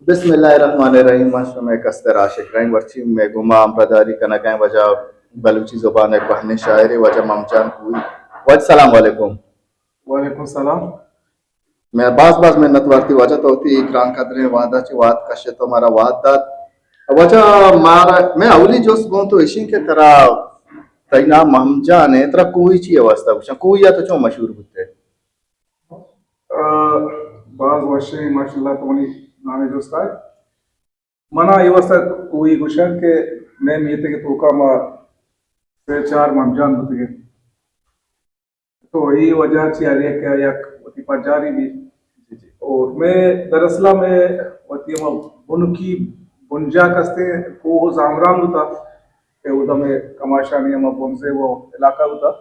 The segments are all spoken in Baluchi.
بسم اللہ الرحمن الرحیم۔ ما شمئے کستر عاشق رحیم، ورچی مئے گوما ہمراہداری کنگائیں واجہ بلوچی زبان ءِ کوہنیں شاعرے واجہ ممجان کوئی۔ واجہ سلام علیکم۔ وعلیکم السلام۔ مئے باز باز منت وارتی واجہ، تو وتی گران قدریں وہدا چہ وہد کشت و مارا وہد دات۔ واجہ مارا، مئے اولی جست گوں تو اشیں کہ ترا، تئی نام ممجان ایں، ترا کوئی چی ءِ واسطہ گوشاں؟ کوئی ءَ تو چون مشہور بوتے؟ آ، باز وشیں، ماشاءاللہ، تو منی نام ءِ جست ءَ۔ منا اے واسطہ کوئی گوشنت کہ مئے میتگ ءِ توکا ما سے چار ممجان بوتگیں۔ تو اے وجہ چی ہر یک ءَ یک وتی پجاری بی۔ اور مئے دراصل مئے وتی ہما بنکی بنجاہ کستیں کوہ و زامران بوتا کہ اودا مئے کماشانی ہما بنزے و علاقہ بوتا۔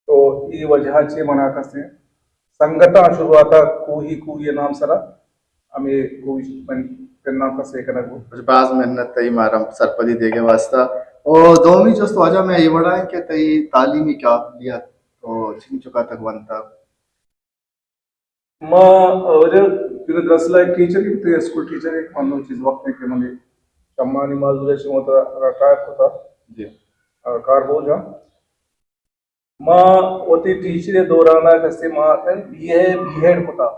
تو اے وجہ چہ منا کسیں سنگتاں شروعات ءَ کوہی کوہی ءِ نام سرا ہمے کوہی من پناں کسے کنگ بوت۔ باز منت تئی مارا سرپدی دیگ ءِ واسطہ۔ او دومی جست واجہ مئے اے وڑا ایں کہ تئی تعلیمی قابلیت تو چنچکا تک ونتا؟ ما واجہ چونکہ دراصل ایک ٹیچر ہی تھے، اسکول ٹیچر ہی، من چیز وقت ہے کہ منی چمانی معذور ہے، شما تو ریٹائر ہوتا۔ جی۔ آ، کار بوجھ ہاں۔ ما وتی ٹیچری دوران ءَ کسے ما بی اے، بی ایڈ کتا،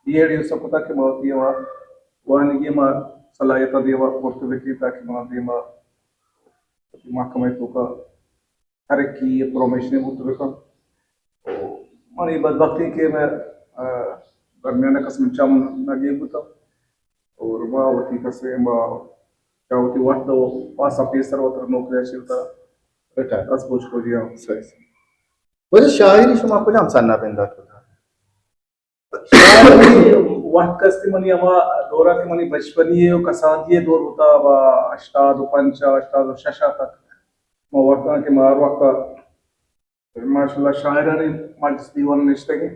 بی ایڈ ایسا کتا کہ ما وتی ہما وانگی ما صلاحیت دیما کرت بکی تاکہ ما دیما وتی محکمہ توکا ترقی پروموشن بوت بکن۔ تو منی بدبختی کہ میں، آ، درمیان کس من چم نہ گیر بوتا اور ما وتی کسے ما چا وتی وقت و پاسا پیسر وتر نوکری چیتا ریٹائر۔ دست پوچ کو دیا۔ صحیح، صحیح۔ واجہ شاعری شما کجام سن ءَ بندات کتا؟ شاعری وقت کستی منی ہما دورا کہ منی بچپنی ہے و کسادی ہے دور ہوتا با ہشتاد و پنچ، ہشتاد و شش تک۔ ما وقت کہ ما ہر وقت ماشاءاللہ شاعرانی مجلس دیوان نشتگیں۔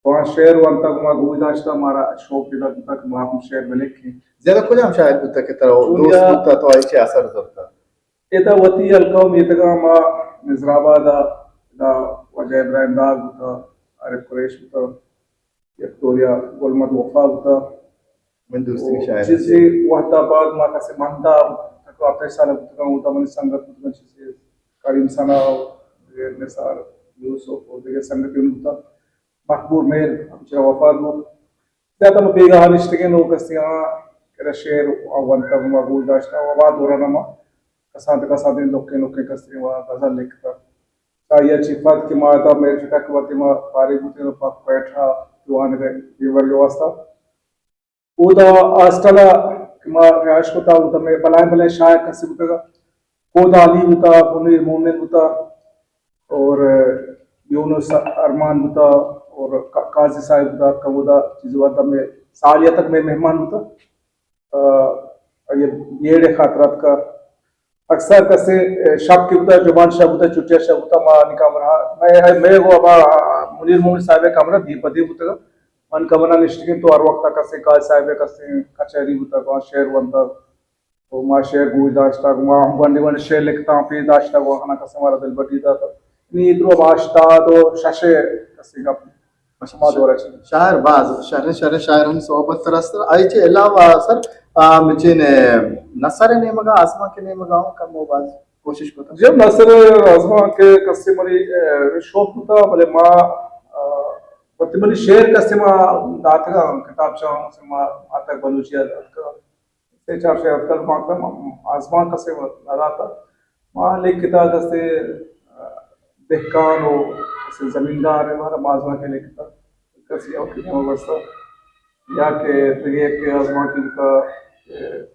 تو آ شعر وانتا گما گوش داشتا، مارا شوق پیدا بوتا کہ ما ہم شعر بلکھیں۔ زیادہ کجام شاعر بوتا کہ ترا دوست بوتا تو آئی چہ اثر زرتا؟ ادا وتی ہلکا و میتگاں ما نظر آباد ءَ، ادا واجہ ابراہیم داد بوتا، عارف قریش بوتا، وکٹوریا گل محمد وفا بوتا۔ من دوستیں شاعر چیزے وقت ءَ بعد ما کسے مند ءَ تقریباً ہپت سال بوتگاں، اودا منی سنگت بوتگاں، چیزے کریم ثنا و نثار یوسف و دگہ سنگتے بوتا۔ مقبول مہر ہمچنان وفات بوت۔ زیادہ ما بیگاہ نشتگیں لوگ ہستیں، آ کرا شعر آ ونتگ ما گوش داشتہ و آ دوران ما کسانتے کسانتے لکیں لکیں کستیں و غزل لکھتہ۔ آئی ءَ چہ پد کہ ما ادا مئے فکر کہ وقتی ما فارغ بوتیں پہ کوئٹہ ءَ وانگ ءِ پیمرگ ءِ واسطہ۔ اودا ہاسٹل ءَ کہ ما رہائش کتا، اودا مئے بلائیں بلائیں شاعر کسے بوتگ، کودا علی بوتا، منیر مومن بوتا، اور یونس ارمان بوتا، اور قا-، قاضی صاحب بوتا، کمودا چیز وقت مئے سالیہ تک مئے مہمان بوتا۔ آ، آئی ءِ بیڑ ءِ خاطر اتکا۔ اکثر کسے، اے، شپ کہ بوتا، جمعہ شپ بوتا، چھٹی شپ بوتا، ما آنی کمرہ، مئے، مئے گو ابا منیر مومن صاحب ءِ کمرہ دیم پہ دیم بوتگا۔ من کمرہ نشتگیں تو ہر وقت کسے قاضی صاحب ءِ کسے کچہری بوتا، گوان شعر ونتا۔ تو ما شعر گوش داشتا، ما ہم گونڈی گونڈی شعر لکھتا، پیش داشتا، گوان کسے مارا دلبڈی داتا۔ نی درو ہشتاد و شش ءِ کسے گپ۔ شما دور ءَ چہ۔ شاعر باز، شریں شریں شاعرانی صحبت سر است۔ آئی چہ علاوہ سر، آ، مچین نثر ءِ نیمگا، آزمانک ءِ نیمگا ہوں کم و باز کوشش کتا۔ جی، نثر آزمانک ءِ کسے منی، اے، شوق بوتا، بلے ما، آ، وتی منی شعر کسے ما داتگا، کتاب چاہوں سے ما آتک بلوچی ءَ داتگا۔ سے چار شعر اتکگ، ما آزمانک کسے نہ داتگ۔ ما لکھتا کسے دہکان و کسے زمیندار ءِ بارہ ءَ ما آزمانک لکھتا۔ کسے او کہ ہم بستا۔ یا کہ دگہ کہ آزمانک بوتا کہ،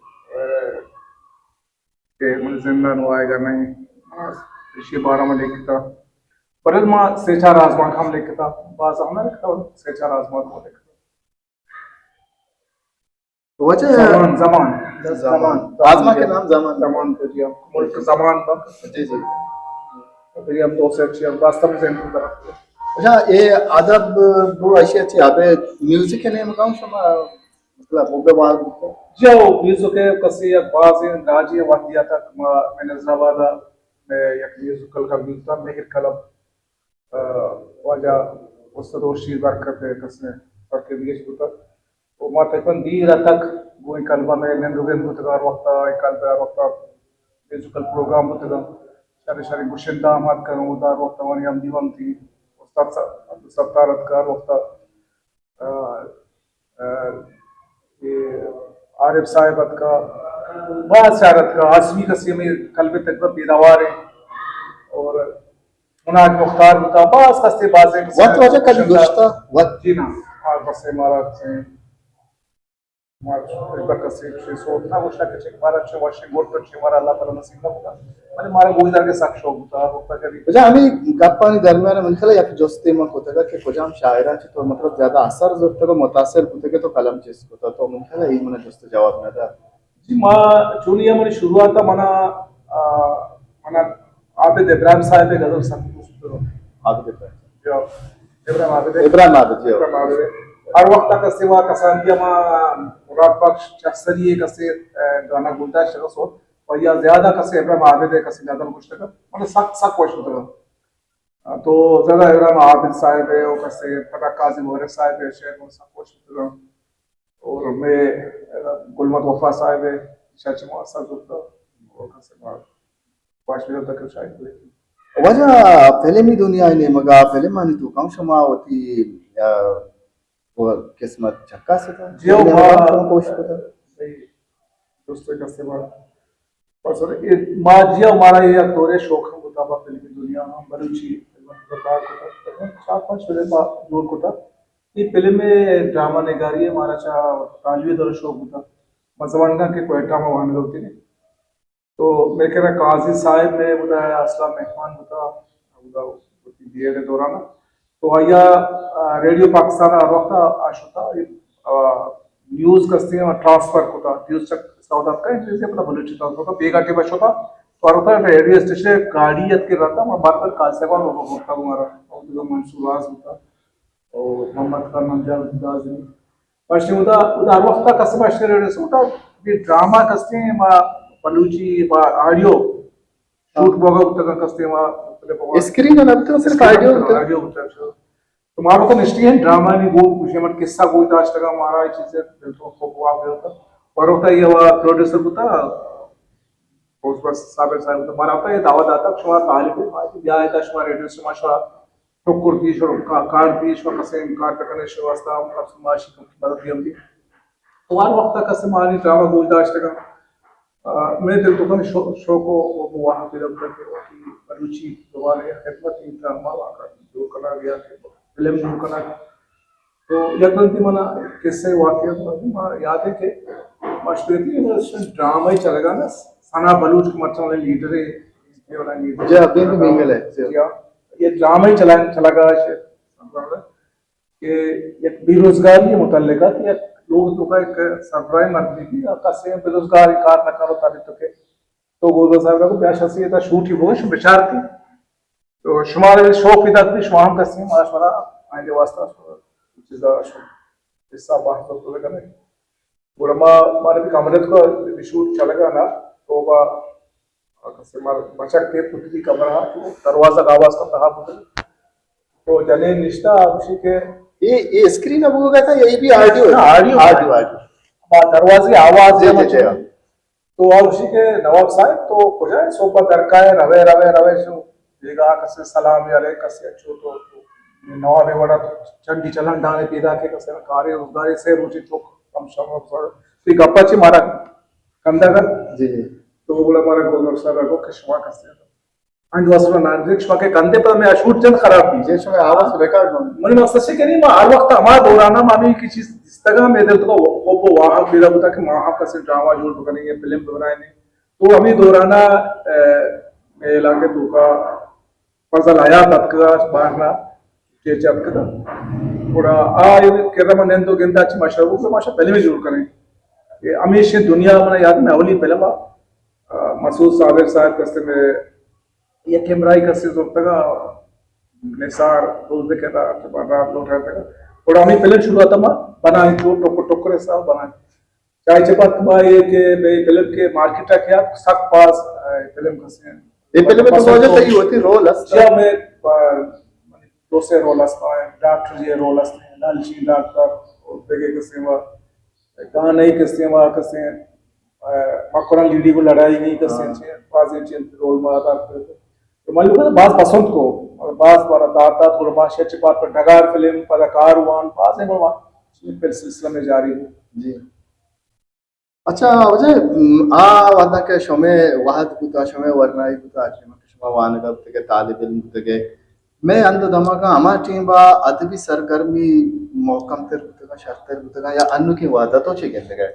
کہ من زندان و آئے گا نہیں۔ ایشی بارہ ءَ ما لکھتا۔ بلے ما سے چار آزمانک ہم لکھتا۔ باز ہم نہ لکھتا، سے چار آزمانک ہم لکھتا۔ واجہ زمان، زمان۔ زمان۔ آزمانک ءِ نام زمان۔ زمان تو جی ہم۔ ملک زمان با۔ جی، جی۔ تو جی ہم دو سے چی ہم راستہ میں زین کو طرف۔ اچھا، اے ادب بو ایشی اچھی ابے میوزک ءِ نیمگا ہوں شما، مطلب، وہ بے وان کو؟ جی، وہ میوزک ءِ کسے یک بازیں راجی وقتی آتا کہ ما، میں نظر آباد ءَ، میں یک میوزیکل کلب بوتا، مہر کلب۔ آ، واجہ استاد خورشید برکت ءِ کسے سرکردگیش بوتا۔ و ما تقریباً دیر ءَ تک گوں اے کلب ءَ مئے نند و گند بوتگ، ہر وقت ءَ اے کلب ءَ ہر وقت ءَ میوزیکل پروگرام بوتگ، شریں شریں گشندہ ہم اتکگ، اودا ہر وقت ءَ آوانی ہمدیوان تھی استاد س-، عبدالستار اتکگ، ہر وقت ءَ، آ، آ، اے عارف صاحب اتکگ، باز شاعر اتکگ، ہاشمی کسے ہمے کلب ءِ تقریباً پیداوار ایں اور مناج مختار بوتگ، باز کسے بازیں کسے وت واجہ کدی گشتہ؟ وت جی نا، آ کسے مارا کسے، مارا کسے چے سوت نہ گوشتہ کہ چے مارا چے وشیں گٹ چے مارا اللہ تعالیٰ نصیب نہ بوتہ، بلے مارا گوشدارگ ءِ سک شوق بوتہ، ہر وقت کدی۔ بجا ہمے گپانی درمیان من خیال یک جستے من کتگ کہ کجام شاعراں چہ تو مطلب زیادہ اثر زرتگ و متاثر بوتگ کہ تو قلم چست کتہ، تو من خیال اے من جست جواب نہ دات۔ جی، ما چونی ءَ منی شروعات ءَ منا، آ، منا عابد ابراہیم صاحب ءِ غزل سک دوست بوتگ۔ عابد ابراہیم۔ جی، ابراہیم عابد۔ ابراہیم عابد، جی۔ ابراہیم عابد۔ ہر وقت ءَ کسے ما کسانی ءَ ما مراد بخش چکسری ءِ کسے، آ، گانا گلداشت ءَ سوت، و یا زیادہ کسے ابراہیم عابد ءِ کسے غزل گوشتگ، مطلب سک، سک وش بوتگ۔ آ، تو زیادہ ابراہیم عابد صاحب ءِ و کسے پدا قاضی مورخ صاحب ءِ شعر من سک وش بوتگ۔ اور مئے گل محمد وفا صاحب ءِ شاہ چہ ما سر زرتہ اور کسے ما باش میرا تک شاید۔ واجہ، فلمی دنیا ءِ نیمگ ءَ، فلمانی توکا ہم شما وتی، آ، قسمت چکاس اتہ؟ جی، ما شما کوشش کتہ؟ صحیح۔ دوست کسے ما بس اے ما جی ءَ مارا اے یک دورے شوق ہم بوتہ، پہ فلمی دنیا ہم بلوچی فلم ءَ کار کتہ، چار پنچ فلم ما جوڑ کتہ۔ اے فلم ءِ ڈرامہ نگاری ءِ مارا چہ تعلیمی دور ءَ شوق بوتہ۔ ما زمانگاں کہ کوئٹہ ما وانگ لوٹیں۔ تو مئے کرا قاضی صاحب مئے بوتہ، اسلام مہمان بوتہ، اودا وتی بی ایڈ ءِ دوران ءَ۔ تو آئی ءَ، آ، ریڈیو پاکستان ءَ ہر وقت ءَ آ شتہ، آ، نیوز کستے ءَ ٹرانسفر کتہ، نیوز چہ ساؤتھ افریقہ انگریزی ءَ پدا بلوچی ٹرانسفر کتہ، بیگاہ ٹیم ءَ شتہ۔ تو ہر وقت ءَ ریڈیو اسٹیشن ءِ گاڑی اتکہ رہتا، ما بار بار قاضی صاحب ءَ برتہ گوں مارا، اور منصور راز بوتہ، اور محمد خان نمجان دازنی۔ پشتی اودا، اودا ہر وقت ءَ کسے ما اشتر رسے، اودا یہ ڈرامہ کستے ما بلوچی با آڈیو شوٹ بوگا بوتگا کستے ما مختلف بوگا۔ اسکرین نہ بوتگا، صرف آڈیو بوتگا۔ آڈیو بوتگا۔ تو ما وقت نشتی ہیں ڈرامہ نی گو، کچھ من قصہ گوش داشتگا، مارا یہ چیزیں دل تو خوب ہوا ہوتا۔ اور وقت یہ ہوا پروڈیوسر بوتا، اس پر صابر صاحب بوتا، مارا وقت یہ دعوت داتا، شما طالب علم آئے، بیا آئے تا شما ریڈیو سے ما شما ٹکر دی، شما کا-، کار دی، شما کسے کار بکنے، شما واسطہ ہم کسے معاشی مدد دی ہم دی۔ تو ہر وقت کسے ماری ڈرامہ گوش داشتگا۔ آ، مئے دل تو کم شو-، شوق و، و واہگ پیدا بوتا کہ وتی بلوچی زبان ءِ خدمت ءَ ڈرامہ واقعہ جوڑ کنگ یا کہ فلم جوڑ کنگ۔ تو یک رندی منا قصہ واقعہ ما یاد ہے کہ ما اشترتی ڈرامہ چلگا نا، ثنا بلوچ کہ مرچاں والا لیڈر ہے، یہ والا لیڈر۔ جی، ابھی بھی مینگل ہے، جی۔ جی ہاں۔ یہ ڈرامہ ہی چلا-، چلگا ہے، کہ یک بے روزگاری ءِ متعلق ات، یک لوگ توکا یک سربراہیں مردے بی، کسے بے روزگار، کار نہ کنو، تانے تو کہ تو گوزا صاحب کو بیا شخصیت شوٹی بوش بچارتی۔ تو شمارا شوق پیدا بی، شما ہم کسے ما شمارا آئندے واسطہ چیزا شو حصہ باہر تو لگا نہیں۔ گڑا ما، مارا بھی کمرہ تو شوٹ چلگا نا، تو با کسے مار بچک کے پتری کمرہ، تو دروازہ کا آواز کا تہا پتری۔ تو جنین نشتا، آ گوشی کہ اے، اے اسکرین ءَ بوگا تھا یا اے بھی آڈیو ہے؟ نا، آڈیو ہے۔ Audio, audio. با دروازے آواز جی، ہے جی، مچے۔ جی۔ تو آ گوشی کہ نواب صاحب تو کجا ہے؟ صبح درکائے، روے، روے، روے، شو بیگا کسے سلام علیک کسے اچو تو، تو نواب وڑا تو چنڈی چلن دانے پیدا کے کسے کارے روزگارے سے روچے چوک کم شام تو گپا چی مارا کندگا۔ جی، جی۔ تو گڑا مارا گوزر صاحب کو کہ شما کسے انج واسطہ نہ دیکھ شما کے کندے پر میں شوٹ جن خراب دی۔ جی، شما آواز ریکارڈ نہ۔ منی مقصد سے کہ نہیں، ما ہر وقت ہما دورانا ما بھی کی چیز دستگا میں دل تو وہ، وہ واہگ میرا بتا کہ ما ہم کسے ڈرامہ جوڑ بکنے یا فلم بنائے نہیں۔ تو ہمیں دورانا، اے، میں علاقے تو کا فضل حیات اتکگا بارنا، چیچ اتکگا۔ گڑا آ کرا من نندو گندا چہ مشورہ بوت، ماشا فلمے جوڑ کنیں۔ اے ہمیشہ دنیا منا یاد میں اولی فلم آ، آ، مسعود صابر صاحب کستے میں یک کیمرائی کستے زرتگا، نثار دوز دے کرا، رات لوٹا تگا۔ گڑا ہمیں فلم شروع آتا ما بنائیں، چو ٹکر ٹکر حساب بنائیں۔ چاہے چہ پد ما اے کہ بے فلم کے مارکیٹ ءَ کیا سک باز، اے، فلم کسے ہیں۔ اے فلم تو بس سوچا تو تئی ہوتی رول است۔ جی، ہمیں، آ، دو سے رول است، آ، ڈاکٹر یہ رول است، لالچی ڈاکٹر، اور دگے کسے وہ گانا ئی کسے، ما کسے، اه، مکران لیڈی کو لڑائی نہیں کسے، ہاں۔ چے، بازیں چیز رول ما ادا کرتے۔ تو من لوگ باز پسند کو، باز بارا دات دات، گڑا ما شچ پات پر ڈگار فلم، پدا کاروان، بازیں گڑا ما پھر سلسلہ میں جاری ہو۔ جی۔ اچھا، واجہ، م، آ وہدا کہ شمے وہد بوتا، شمے ورنائی بوتا، کہ شما وانگا بوتگے، طالب علم بوتگے، مئے ہند و دمگا ہما ٹیم با ادبی سرگرمی محکم تر بوتگا، شرتر بوتگا، یا انوکیں وہدا تو چے گندگے؟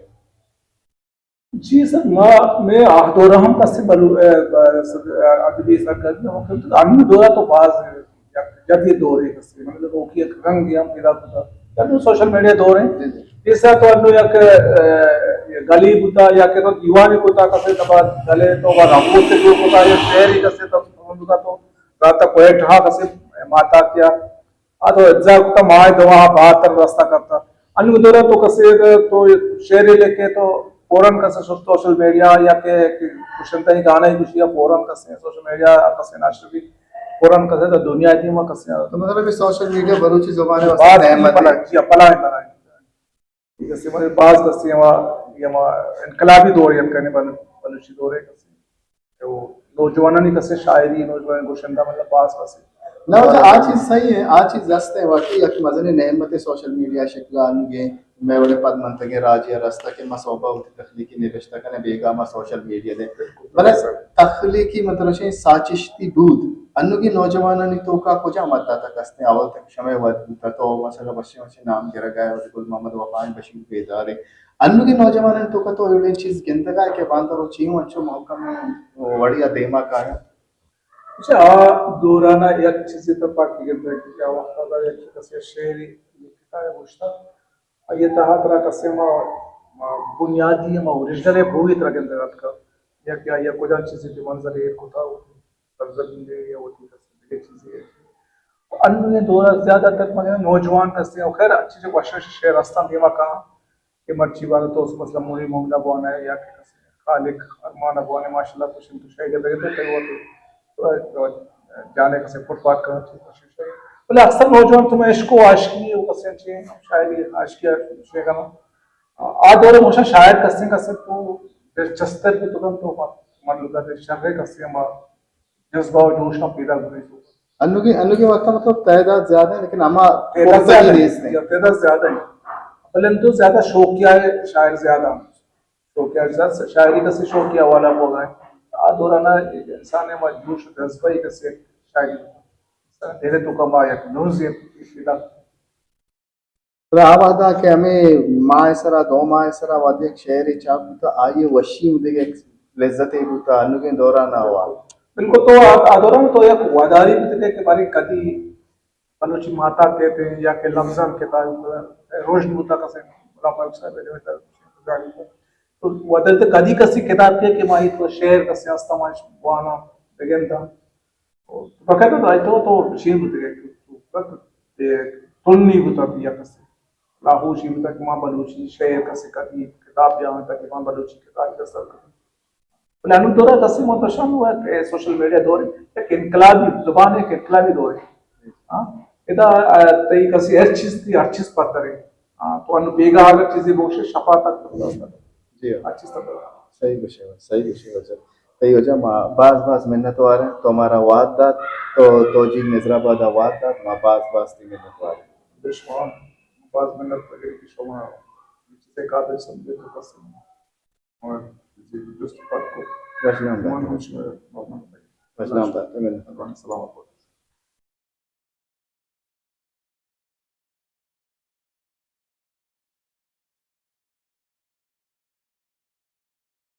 جی سر، ما، مئے آ دورا ہم کسے بلو-، اه، اه، سر-، اه، ادبی سرگرمی ہم کرتے۔ انو دورا تو باز یک جدید دورے کسے، مطلب، اوکی یک رنگ ہم پیدا کتا۔ انو سوشل میڈیا دور ہیں۔ جی، جی۔ پیسا تو انو یک، اه، گلی بوتا یا کہ تو دیوانے کتا کسے تبا گلے تو وہ رنگو سے جو کتا یا شہری کسے تو بوتا تو راتا کوئٹہ کسے ماتا کیا آ تو اجزا کتا، ماہ دو ماہ بعد تر رستا کرتا۔ انو دورا تو کسے تو شعرے لکھے تو فوراً کسے سو-، سوشل میڈیا یا کہ، کہ کشنتا ہی گانا ہی کشی یا فوراً کسے سوشل میڈیا کسے نشر بھی فوراً کسے تو دنیا دیما کسے۔ تو مطلب یہ سوشل میڈیا بلوچی زبان ہے واسطے بہت نعمت ہے۔ بلا، جی، بلا، بلا۔ کسے مطلب باز کسے ہما، یہ ہما انقلابی دور یک کنے بل-، بلوچی دور ہے کسے۔ تو نوجوانانی کسے شاعری، نوجوان گوشندہ مطلب باز کسے۔ نہ، واجہ، آ چیز صحیح ہے، آ چیز است ہے، واقعی یک مزنیں نعمت ہے سوشل میڈیا شکل آنگے، میں وڑے پد منتگے راجی رستہ کہ ما صوبہ ہوتی تخلیقی نوشتہ کنے، بیگا ما سوشل میڈیا دے۔ بلے تخلیقی مطلب شے ساچشتی بود، انوگی نوجوانانی توکا کجا مدت تک استیں؟ اول تک شمے وقت بوتا تو مثلا بشے مشے نام گرگا ہے، گل محمد وفا ہیں، بشیر بیدار ہے، انوگیں نوجوانانی توکا تو ایوڑیں چیز گندگا کہ باندا روچی ہوں انچو محکمیں وڑیا دیما کایا۔ اچھا، آ دورانا یک چیزے تپاکی گندگ کہ آ وقتا دا یک کسے شعری لکھتا ہے گوشتا، آئی تہا ترا کسے ما، ما بنیادی ما اوریجنل ہے بوئی ترا گندگ اتکا، یا کہ آئی کجا چیزے دی منظر ایر کتا، سرزمین ہے یا وتی کسے دگہ چیزے ہے۔ انوگیں دورا زیادہ تر مگہ نوجوان کسے، اور خیر اچھے جو وش وش شعر استان دیما کہاں، کہ مرچی بارہ تو مثلا موری مومنا بوانا ہے یا کہ کسے خالق ارمانا بوانا ہے، ماشاءاللہ تو شن تو شاعری لگے تو کئی وقت جانے کسے فٹ پاتھ کرنا چاہیے کوشش ہے۔ بلے اکثر نوجوان تو میں عشق و عاشقی و کسے چے شاعری عاشقی شے کرنا۔ آ دور موشا شاعر کسے کسے تو دلچسپ بھی تو کم تو من لگا دے شر کسے ہم جذبہ و جوش ہم پیدا کرے تو۔ انوگی، انوگی وقت مطلب تعداد زیادہ ہے، لیکن ہما تعداد زیادہ نہیں۔ تعداد زیادہ ہے۔ بلے تو زیادہ شوقیہ ہے، شاعر زیادہ ہیں۔ شوقیہ زیادہ، شاعری کسے شوقیہ والا بوگا ہے۔ آ دورانا انسان ہے، ما جوش و جذبہ ہی کسے شاعری۔ تیرے تو کما یک نوزی پیدا۔ پدا آ وہدا کہ ہمے ماہ سرا، دو ماہ سرا وہدے یک شعرے چاپ بوتا، آئی وشی و دگہ یک لذتے بوتا، انوگیں دوران آ وا۔ بالکل، تو آ، آ دوران تو یک وداری بوتگے کہ بارے کدی بلوچی ماتا کہتے ہیں یا کہ لفظاں کتاب روشن بوتا کسے غلام فاروق صاحب نے جاری کتا۔ تو ودر تے کدی کسی کتاب کے کہ مائی تو شعر کسے ہستا ما وانا بگنتا۔ فقط تو آئی تو، تو چین بوتگے، تو، تو، تو، اے، تنی بوتا بیا کسے۔ لاہوشی بوتا کہ ما بلوچی شعر کسے کدی کتاب جانا تھا کہ ما بلوچی کتاب دستر کتاں۔ بلے انو دورا کسے ما تو شان ہوا کہ سوشل میڈیا دور ہے، یک انقلابی زبان ہے، یک انقلابی دور ہے۔ ہاں، ادا، آ، تئی کسے ہر چیز تھی، ہر چیز پتر ہے۔ ہاں، تو انو بیگا اگر چیزیں بوشے شفا تک۔ جی ہاں۔ ہر چیز تک۔ صحیح گوشے، صحیح گوشے واجہ۔ صحیح واجہ، ما باز باز منت وار ہیں، تو مارا وات دات، تو، تو جی نظر آباد وات دات، ما باز باز تئی منت وار ہیں۔ بے شمار، باز منت وار کہ شما چیزیں قابل سمجھے تو پسند۔ اور جی، درست بات کو۔ وش نام دات۔ من ہم شما باز منت وار۔ وش نام دات، منت وار۔ سلامت۔